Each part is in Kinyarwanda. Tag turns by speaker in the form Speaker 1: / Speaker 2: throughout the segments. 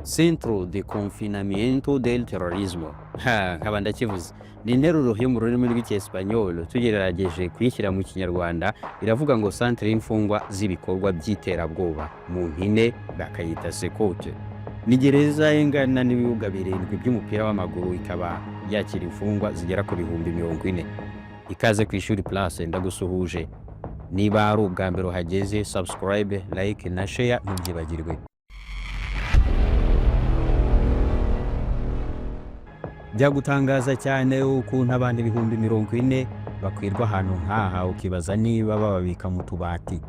Speaker 1: Centro de Confinamiento del Terrorismo. Ha, nkaba ndakivuze. Ni interuro yo mu rurimi rw'Icyesipanyolo, tugerageje kuyishyira mu Kinyarwanda iravuga ngo centre y'imfungwa z'ibikorwa by'iterabwoba, mu mpine bakayita CECOTE. Ni gereza ingana n'ibibuga birindwi by'umupira w'amaguru, ikaba yakira imfungwa zigera ku 40,000. Ikaze ku Ishuri Plus, ndagusuhuje. Niba ari ubwa mbere uhageze, subscribe, like na share ntubyibagirwe. Byagutangaza cyane ukuntu abantu 40,000 bakwirwa ahantu nk'aha, ukibaza niba bababika mu tubati.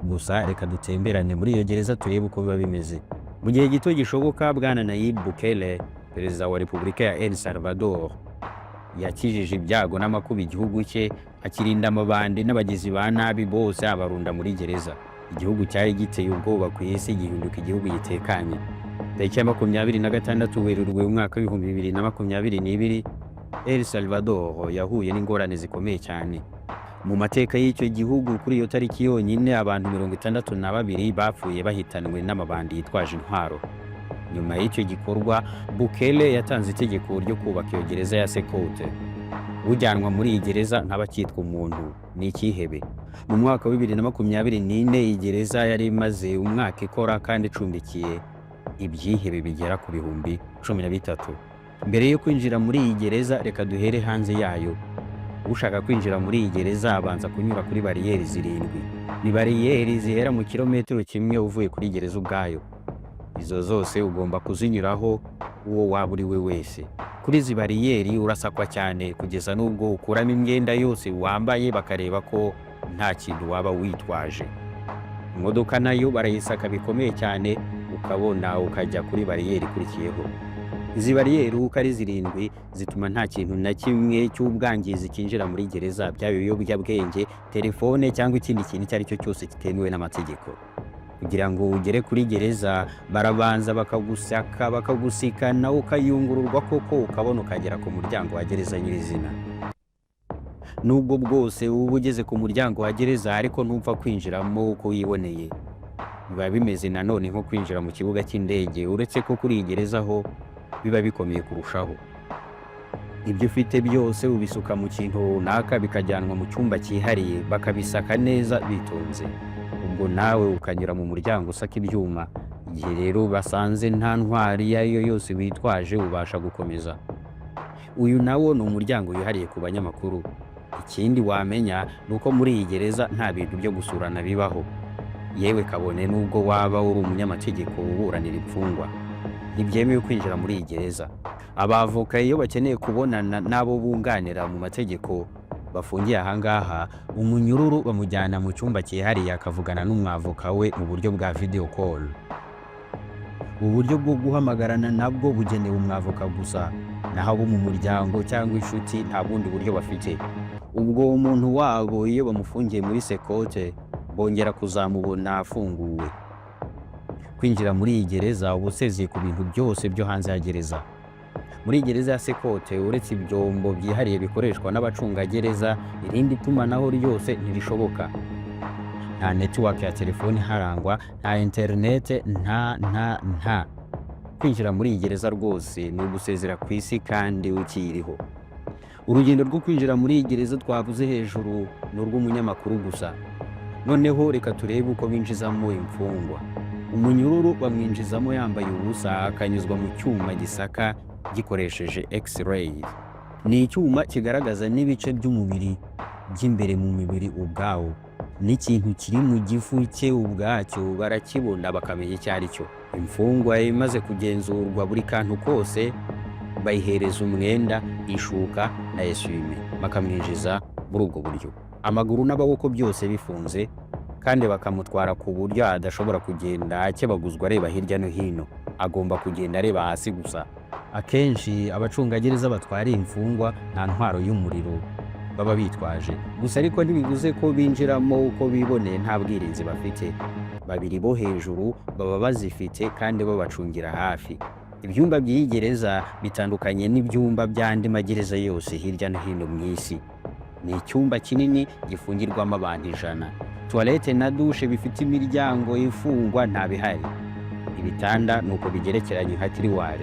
Speaker 1: Gusa reka dutemberane muri iyo gereza turebe uko biba bimeze. Mu gihe gito gishoboka, Bwana Nayib Bukele, Perezida wa Repubulika ya El Salvador, yakijije ibyago n'amakuba igihugu cye, akirinda amabandi n'abagizi ba nabi bose, abarunda muri gereza. Igihugu cyari giteye ubwoba ku isi gihinduka igihugu gitekanye. Tariki ya 26 Werurwe umwaka w'2022, El Salvador yahuye n'ingorane zikomeye cyane mu mateka y'icyo gihugu. Kuri iyo tariki yonyine, abantu 62 bapfuye bahitanwe n'amabandi yitwaje intwaro. Nyuma y'icyo gikorwa, Bukele yatanze itegeko ryo kubaka iyo gereza ya CECOTE. Ujyanwa muri iyi gereza ntaba akitwa umuntu, ni icyihebe. Mu mwaka wa 2024, iyi gereza yari imaze umwaka ikora kandi icumbikiye ibyihebe bigera ku 13,000. Mbere yo kwinjira muri iyi gereza, reka duhere hanze yayo. Ushaka kwinjira muri iyi gereza abanza kunyura kuri bariyeri zirindwi. Ni bariyeri zihera mu kilometero kimwe uvuye kuri gereza ubwayo. Izo zose ugomba kuzinyuraho, uwo waba uri we wese. Kuri izi bariyeri urasakwa cyane kugeza n'ubwo ukuramo imyenda yose wambaye, bakareba ko nta kintu waba witwaje. Imodoka nayo barayisaka bikomeye cyane, ukabona ukajya kuri bariyeri ikurikiyeho. Izi bariyeri uko ari zirindwi zituma nta kintu na kimwe cy'ubwangizi cyinjira muri gereza, byaba ibiyobyabwenge, telefone cyangwa ikindi kintu icyo ari cyo cyose kitemewe n'amategeko. Kugira ngo ugere kuri gereza, barabanza bakagusaka, bakagusikana, ukayungururwa koko, ukabona ukagera ku muryango wa gereza nyirizina. Nubwo bwose uba ugeze ku muryango wa gereza, ariko ntupfa kwinjiramo uko wiboneye. Biba bimeze nanone nko kwinjira mu kibuga cy'indege, uretse ko kuri iyi gereza ho biba bikomeye kurushaho. Ibyo ufite byose ubisuka mu kintu runaka, bikajyanwa mu cyumba cyihariye, bakabisaka neza bitonze. Ubwo nawe ukanyura mu muryango usaka ibyuma. Igihe rero basanze nta ntwari iyo ari yo yose witwaje, ubasha gukomeza. Uyu nawo ni umuryango wihariye ku banyamakuru. Ikindi wamenya ni uko muri iyi gereza nta bintu byo gusurana bibaho, yewe kabone n'ubwo waba uri umunyamategeko uburanira imfungwa, ntibyemewe kwinjira muri iyi gereza. Abavoka iyo bakeneye kubonana n'abo bunganira mu mategeko bafungiye ahangaha, umunyururu bamujyana mu cyumba cyihariye, akavugana n'umwavoka we mu buryo bwa video call. Ubu buryo bwo guhamagarana nabwo bugenewe umwavoka gusa, naho abo mu muryango cyangwa inshuti nta bundi buryo bafite. Ubwo umuntu wabo iyo bamufungiye muri CECOTE, bongera kuzamubona afunguwe. Kwinjira muri iyi gereza uba usezeye ku bintu byose byo hanze ya gereza. Muri gereza ya CECOTE, uretse ibyombo byihariye bikoreshwa n'abacungagereza, irindi tumanaho ryose ntirishoboka. Nta network ya telefoni iharangwa, nta interinete, nta nta nta. Kwinjira muri iyi gereza rwose ni ugusezera ku isi kandi ukiyiriho. Urugendo rwo kwinjira muri iyi gereza twavuze hejuru ni urw'umunyamakuru gusa. Noneho reka turebe uko binjizamo imfungwa. Umunyururu bamwinjizamo yambaye ubusa, akanyuzwa mu cyuma gisaka gikoresheje X-ray. Ni icyuma kigaragaza n'ibice by'umubiri by'imbere mu mubiri ubwawo, n'ikintu kiri mu gifu cye ubwacyo barakibona, bakamenya icyo ari cyo. Imfungwa imaze kugenzurwa buri kantu kose, bayihereza umwenda, ishuka na essuie-main, bakamwinjiza muri ubwo buryo, amaguru n'amaboko byose bifunze, kandi bakamutwara ku buryo adashobora kugenda akebaguzwa areba hirya no hino, agomba kugenda areba hasi gusa. Akenshi abacungagereza batwara imfungwa nta ntwaro y'umuriro baba bitwaje gusa, ariko ntibivuze ko binjiramo uko biboneye nta bwirinzi bafite. Babiri bo hejuru baba bazifite kandi babacungira hafi. Ibyumba by'iyi gereza bitandukanye n'ibyumba by'andi magereza yose hirya no hino mu isi. Ni icyumba kinini gifungirwamo abantu 100. Toilette na douche bifite imiryango ifungwa nta bihari. Ibitanda ni uko bigerekeranye nka tiroir.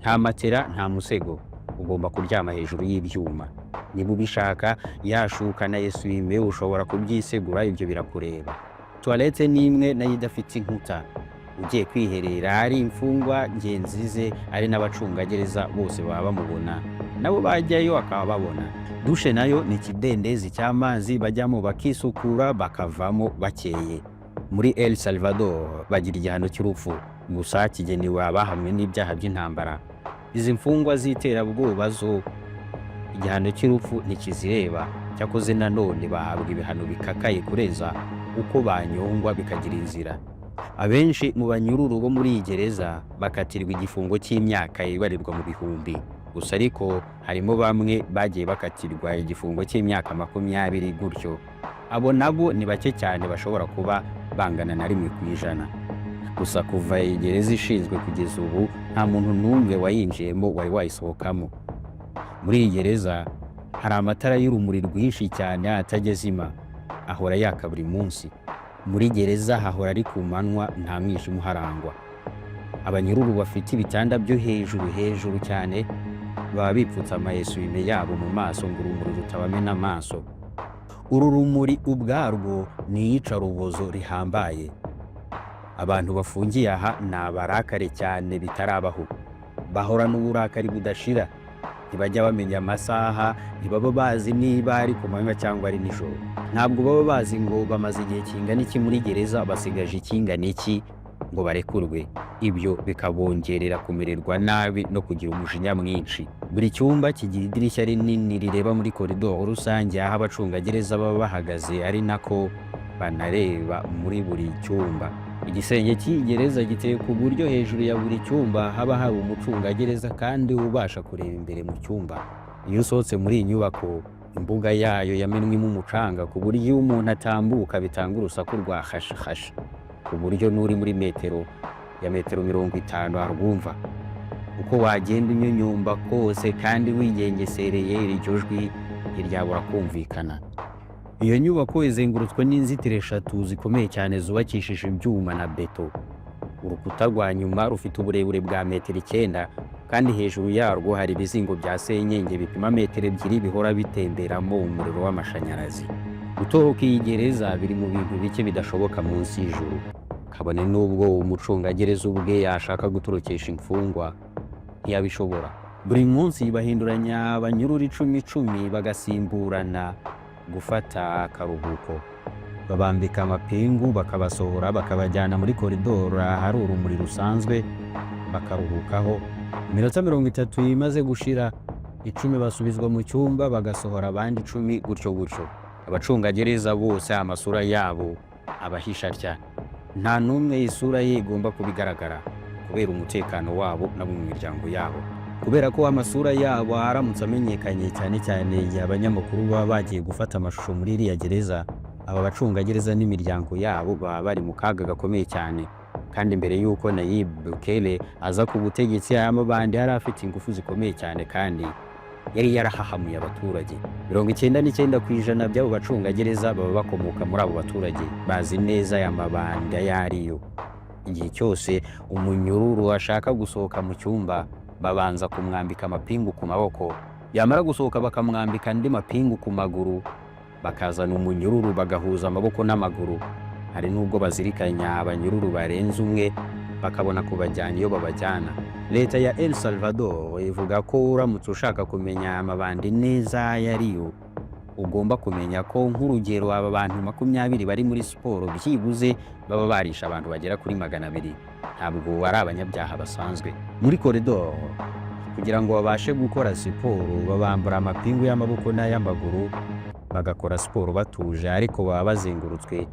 Speaker 1: Nta matera, nta musego, ugomba kuryama hejuru y'ibyuma. Niba ubishaka, yashuka na essuie-main ushobora kubyisegura, ibyo birakureba. Toilette ni imwe, nayo idafite inkuta. Ugiye kwiherera, ari imfungwa ngenzi ze, ari n'abacungagereza, bose baba bamubona, nabo bajyayo akaba babona. Douche nayo ni ikidendezi cy'amazi bajyamo bakisukura, bakavamo bakeye. Muri El Salvador bagira igihano cy'urupfu, gusa kigenewe abahamwe n'ibyaha by'intambara. Izi mfungwa z'iterabwoba zo igihano cy'urupfu ntikizireba. Cyakoze nanone bahabwa ibihano bikakaye kurenza uko banyongwa bikagira inzira. Abenshi mu banyururu bo muri iyi gereza bakatirwa igifungo cy'imyaka ibarirwa mu bihumbi. Gusa ariko harimo bamwe bagiye bakatirwa igifungo cy'imyaka 20 gutyo. Abo nabo ni bake cyane, bashobora kuba bangana na 1%. Gusa kuva iyi gereza ishinzwe kugeza ubu, nta muntu n'umwe wayinjiyemo wari wayisohokamo. Muri iyi gereza hari amatara y'urumuri rwinshi cyane atajya azima, ahora yaka buri munsi. Muri gereza hahora ari ku manywa, nta mwijima uharangwa. Abanyururu bafite ibitanda byo hejuru hejuru cyane baba bipfutse ama essuie-main yabo mu maso ngo urumuri rutabamena amaso. Uru rumuri ubwarwo ni iyicarubozo rihambaye. Abantu bafungiye aha ni abarakare cyane bitarabaho, bahorana uburakari budashira. Ntibajya bamenya amasaha, ntibaba bazi niba ari ku manywa cyangwa ari nijoro. Ntabwo baba bazi ngo bamaze igihe kingana iki muri gereza, basigaje ikingana iki ngo barekurwe. Ibyo bikabongerera kumererwa nabi no kugira umujinya mwinshi. Buri cyumba kigira idirishya rinini rireba muri koridoro rusange, aho abacungagereza baba bahagaze, ari nako banareba muri buri cyumba. Igisenge cy'iyi gereza giteye ku buryo hejuru ya buri cyumba haba hari umucungagereza kandi ubasha kureba imbere mu cyumba. Iyo usohotse muri iyi nyubako, imbuga yayo yamenwemo umucanga ku buryo iyo umuntu atambuka bitanga urusaku rwa hashi hashi, ku buryo n'uri muri metero ya metero 50 arwumva. Uko wagenda unyunyumba kose kandi wigengesereye, iryo jwi ntiryabura kumvikana. Iyo nyubako izengurutswe n'inzitiro eshatu zikomeye cyane zubakishije ibyuma na beto. Urukuta rwa nyuma rufite uburebure bwa metero 9, kandi hejuru yarwo hari ibizingo bya senyenge bipima metero 2 bihora bitemberamo umuriro w'amashanyarazi. Gutoroka iyi gereza biri mu bintu bike bidashoboka munsi y'ijuru. Kabone n'ubwo umucungagereza ubwe yashaka gutorokesha imfungwa, ntiyabishobora. Buri munsi bahinduranya abanyururu icumi icumi, bagasimburana gufata akaruhuko. Babambika amapingu, bakabasohora, bakabajyana muri koridoro ahari urumuri rusanzwe, bakaruhukaho. Iminota 30 imaze gushira, 10 basubizwa mu cyumba, bagasohora abandi 10, gutyo gutyo. Abacungagereza bose amasura yabo abahisha atya, nta n'umwe isura ye igomba kuba igaragara kubera umutekano wabo n'abo mu miryango yabo, kubera ko amasura yabo aramutse amenyekanye, cyane cyane igihe abanyamakuru baba bagiye gufata amashusho muri iriya gereza, aba bacungagereza n'imiryango yabo baba bari mu kaga gakomeye cyane. Kandi mbere y'uko Nayib Bukele aza ku butegetsi, aya mabandi yari afite ingufu zikomeye cyane kandi yari yarahahamuye abaturage. 99% by'abo bacungagereza baba bakomoka muri abo baturage, bazi neza aya mabandi ayo ariyo. Igihe cyose umunyururu ashaka gusohoka mu cyumba, babanza kumwambika amapingu ku maboko, yamara gusohoka bakamwambika andi mapingu ku maguru, bakazana umunyururu bagahuza amaboko n'amaguru. Hari n'ubwo bazirikanya abanyururu barenze umwe, bakabona kubajyana iyo babajyana. Leta ya El Salvador ivuga ko uramutse ushaka kumenya amabandi neza ayo ariyo, ugomba kumenya ko, nk'urugero, aba bantu 20 bari muri siporo byibuze baba barisha abantu bagera kuri 200. Ntabwo ari abanyabyaha basanzwe. Muri koridoro, kugira ngo babashe gukora siporo, babambura amapingu y'amaboko n'ay'amaguru, bagakora siporo batuje, ariko baba bazengurutswe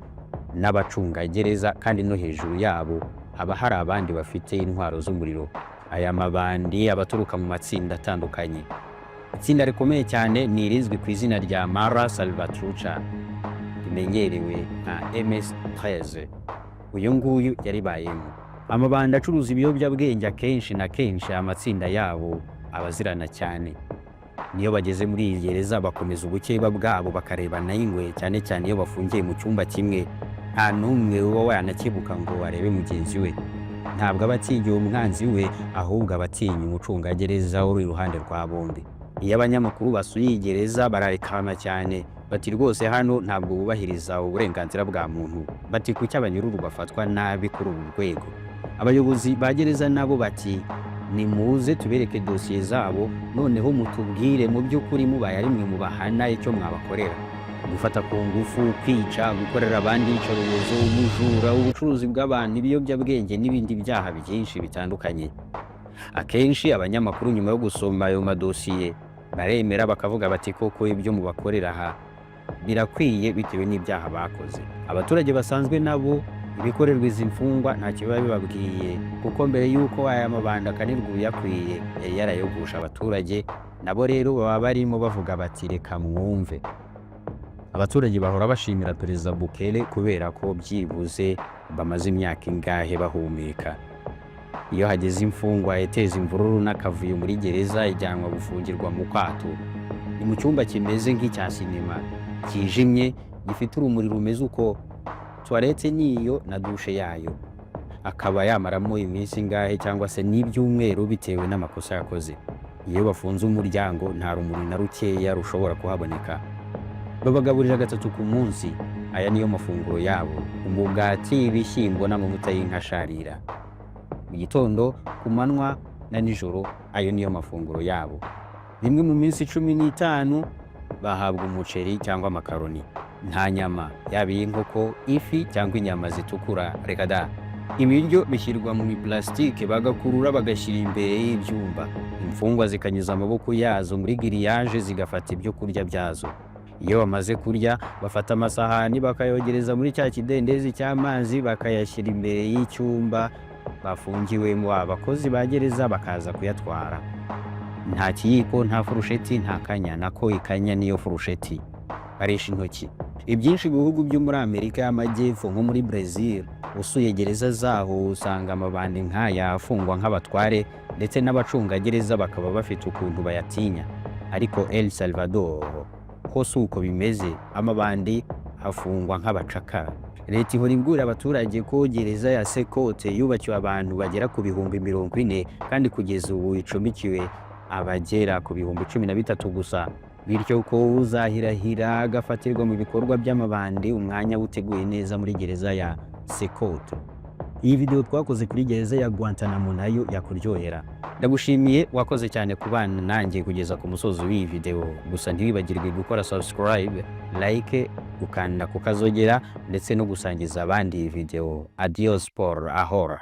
Speaker 1: n'abacungagereza, kandi no hejuru yabo haba hari abandi bafite intwaro z'umuriro. Aya mabandi aba aturuka mu matsinda atandukanye. Itsinda rikomeye cyane ni irizwi ku izina rya Mara Salvatrucha, rimenyerewe nka MS-13. Uyu nguyu yaribayemo. Amabandi acuruza ibiyobyabwenge, akenshi na kenshi amatsinda yabo abazirana cyane. Niyo bageze muri iyi gereza bakomeza ubukeba bwabo, bakarebana y'ingwe, cyane cyane iyo bafungiye mu cyumba kimwe. Nta n'umwe uba wanakebuka ngo arebe mugenzi we. Ntabwo aba atinya umwanzi we, ahubwo aba atinya umucungagereza uri iruhande rwa bombi. Iyo abanyamakuru basuye iyi gereza bararekama cyane, bati: "Rwose hano ntabwo bubahiriza uburenganzira bwa muntu." Bati: "Kuki abanyururu bafatwa nabi kuri uru rwego?" Abayobozi ba gereza nabo bati: "Nimuze tubereke dosiye zabo, noneho mutubwire mu by'ukuri, mubaye ari mwe mubahana, icyo mwabakorera." Gufata ku ngufu, kwica, gukorera abandi iyicarubozo, ubujura, ubucuruzi bw'abantu, ibiyobyabwenge n'ibindi byaha byinshi bitandukanye. Akenshi abanyamakuru, nyuma yo gusoma ayo madosiye, baremera bakavuga bati: "Koko ibyo mubakorera aha birakwiye bitewe n'ibyaha bakoze." Abaturage basanzwe nabo ibikorerwa izi mfungwa ntacyo biba bibabwiye, kuko mbere y'uko aya mabanda akanirwa ubuyakwiye yari yarayogosha abaturage. Nabo rero baba barimo bavuga bati: "Reka mwumve." Abaturage bahora bashimira Perezida Bukele kubera ko byibuze bamaze imyaka ingahe bahumeka. Iyo hageze imfungwa iteza imvururu n'akavuyo muri gereza, ijyanwa gufungirwa mu kato. Ni mu cyumba kimeze nk'icya sinema, kijimye, gifite urumuri rumeze uko. Toilette niyo na douche yayo. Akaba yamaramo iminsi ingahe cyangwa se n'ibyumweru bitewe n'amakosa yakoze. Iyo bafunze umuryango, nta rumuri na rukeya rushobora kuhaboneka. Babagaburira gatatu ku munsi. Aya niyo mafunguro yabo: umugati, ibishyimbo n'amavuta y'inka asharira. Mu gitondo, ku manywa na nijoro, ayo niyo mafunguro yabo. Rimwe mu minsi 15 bahabwa umuceri cyangwa amakaroni. Nta nyama, yaba iy'inkoko, ifi cyangwa inyama zitukura, reka da. Ibiryo bishyirwa mu mipulasitike, bagakurura bagashyira imbere y'ibyumba, imfungwa zikanyuza amaboko yazo muri grillage, zigafata ibyo kurya byazo. Iyo bamaze kurya, bafata amasahani bakayogereza muri cya kidendezi cy'amazi, bakayashyira imbere y'icyumba bafungiwemo, abakozi ba gereza bakaza kuyatwara. Nta kiyiko, nta furusheti, nta kanya nako ikanya niyo furusheti, barisha intoki. Ibyinshi bihugu byo muri Amerika y'Amajyepfo, nko muri Brazil, usuye gereza zaho usanga amabandi nk'aya afungwa nk'abatware, ndetse n'abacungagereza bakaba bafite ukuntu bayatinya. Ariko El Salvador ho si uko bimeze, amabandi afungwa nk'abacakara. Leta ihora ibwira abaturage ko gereza ya Cecot yubakiwe abantu bagera ku 40,000, kandi kugeza ubu icumbikiwe abagera ku 13,000 gusa, bityo ko uzahirahira agafatirwa mu bikorwa by'amabandi, umwanya uteguye neza muri gereza ya Cecot. Iyi video twakoze kuri gereza ya Guantanamo nayo yakuryohera. Ndagushimiye, wakoze cyane kubana nanjye kugeza ku musozo w'iyi video. Gusa ntiwibagirwe gukora subscribe, like, gukanda ku kazogera ndetse no gusangiza abandi iyi video. Adios por ahora.